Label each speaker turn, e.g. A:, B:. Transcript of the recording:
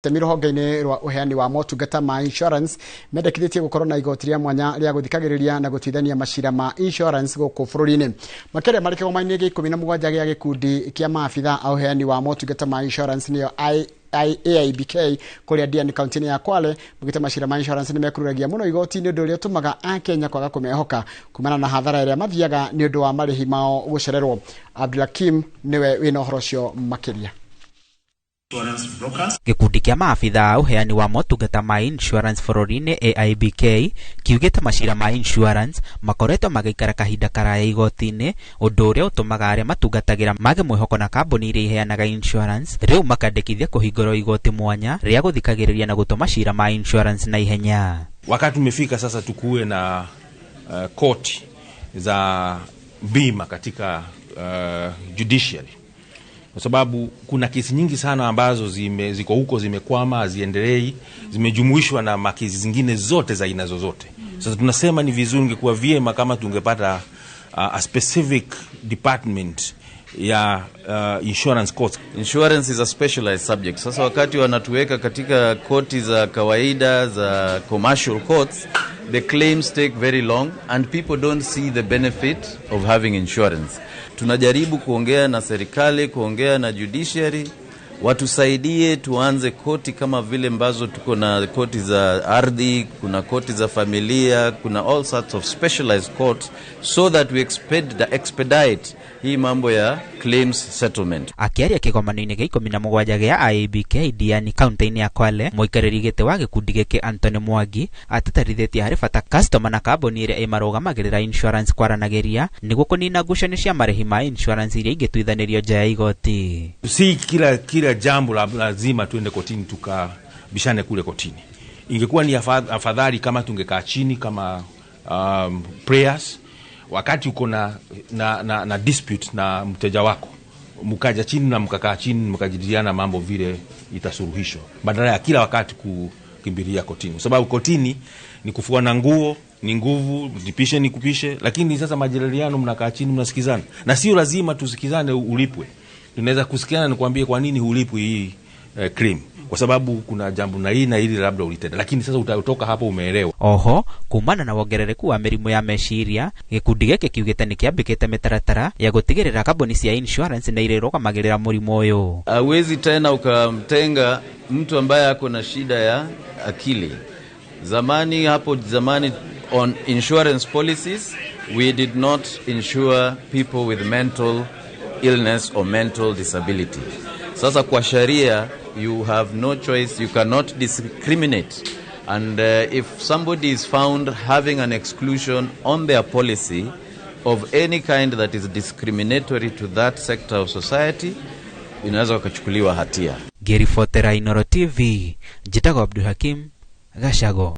A: Itemi rũhonge-inĩ rwa ũheani wa motungata ma insurance mendekithĩtie gũkorwo na igoti rĩa mwanya rĩa gũthikagĩrĩria na gũtuithania macira ma insurance gũkũ bũrũri-inĩ. Makĩria marĩ kĩgoma-inĩ gĩa 17 gĩa gĩkundi kĩa maabitha a ũheani wa motungata ma insurance nĩyo AIBK kũrĩa Diani kaunti-inĩ ya Kwale maugĩte macira ma insurance nĩ mekururagia mũno igoti-inĩ, ũndũ ũrĩa ũtũmaga akenya kwaga kũmehoka kumana na hathara ĩrĩa mathiaga nĩ ũndũ wa marĩhi mao gũcererwo. Abdulhakim nĩwe wĩna ũhoro ũcio makĩria.
B: Gĩkundi kĩa maabitha a ũheani wa motungata ma insurance bũrũri-inĩ AIBK kiugĩte macira ma insurance makoretwo magĩikara kahinda karaya igoti-inĩ, ũndũ ũrĩa ũtũmaga arĩa matungatagĩra mage mwĩhoko na kambuni iria iheanaga insurance. Rĩu makandĩkithia kũhingũrwo igoti mwanya rĩa gũthikagĩrĩria na gũtua macira ma insurance na ihenya.
C: Wakati umefika sasa tukuwe na koti za bima katika judiciary, kwa sababu kuna kesi nyingi sana ambazo ziko huko zimekwama, haziendelei, zimejumuishwa na makesi zingine zote za aina zozote. Sasa tunasema ni vizuri, ingekuwa vyema kama tungepata a specific department ya insurance courts.
D: Insurance is a specialized subject. Sasa wakati wanatuweka katika koti za kawaida za commercial courts, the claims take very long and people don't see the benefit of having insurance. Tunajaribu kuongea na serikali, kuongea na judiciary watusaidie tuanze koti kama vile ambazo tuko na koti za ardhi, kuna koti za familia, kuna all sorts of specialized courts so that we expedite hii mambo ya claims settlement.
B: Akĩaria kĩgomano-inĩ gĩa 17 gĩa IABK Diani kaunti-inĩ ya Kwale, mũikarĩri gĩtĩ wa gĩkundi gĩkĩ Anthony Mwangi atĩtĩrithĩtie harĩ bata customer na kambuni ĩrĩa ĩmarũgamagĩrĩra insurance kwaranagĩria nĩguo kũnina ngucanio cia marĩhi ma insurance iria ingĩtuithanĩrio nja ya igoti.
C: Si kila jambo lazima tuende kotini tukabishane kule kotini. Ingekuwa ni afadhali kama tungekaa chini kama players, wakati uko na dispute na mteja wako, mkaja chini na mkakaa chini mkajadiliana mambo vile itasuluhishwa, badala ya kila wakati kukimbilia kotini, kwa sababu kotini ni kufua na nguo, ni nguvu, nipishe nikupishe. Lakini sasa majadiliano, mnakaa chini mnasikizana, na sio lazima tusikizane ulipwe. Tunaweza kusikiana nikwambie kwa nini hulipwi hii claim, kwa sababu kuna jambo na hii na hili labda ulitenda, lakini sasa utatoka hapo umeelewa.
B: Oho kumana na wongerereku wa mĩrimũ ya meciria, gĩkundi gĩkĩ kiugĩte nĩ kĩambĩkĩte mĩtaratara ya gũtigĩrĩra kambuni cia insurance nĩ irĩrũgamagĩrĩra mũrimũ ũyũ.
D: Hawezi tena ukamtenga mtu ambaye ako na shida ya akili. Zamani, hapo zamani, on insurance policies we did not insure people with mental illness or mental disability. Sasa kwa sharia you have no choice, you cannot discriminate. And if somebody is found having an exclusion on their policy of any kind that is discriminatory to that sector of society, inaweza wakachukuliwa hatia.
B: Ngĩribotera Inooro TV, njĩtagwo Abdul Hakim Gacago.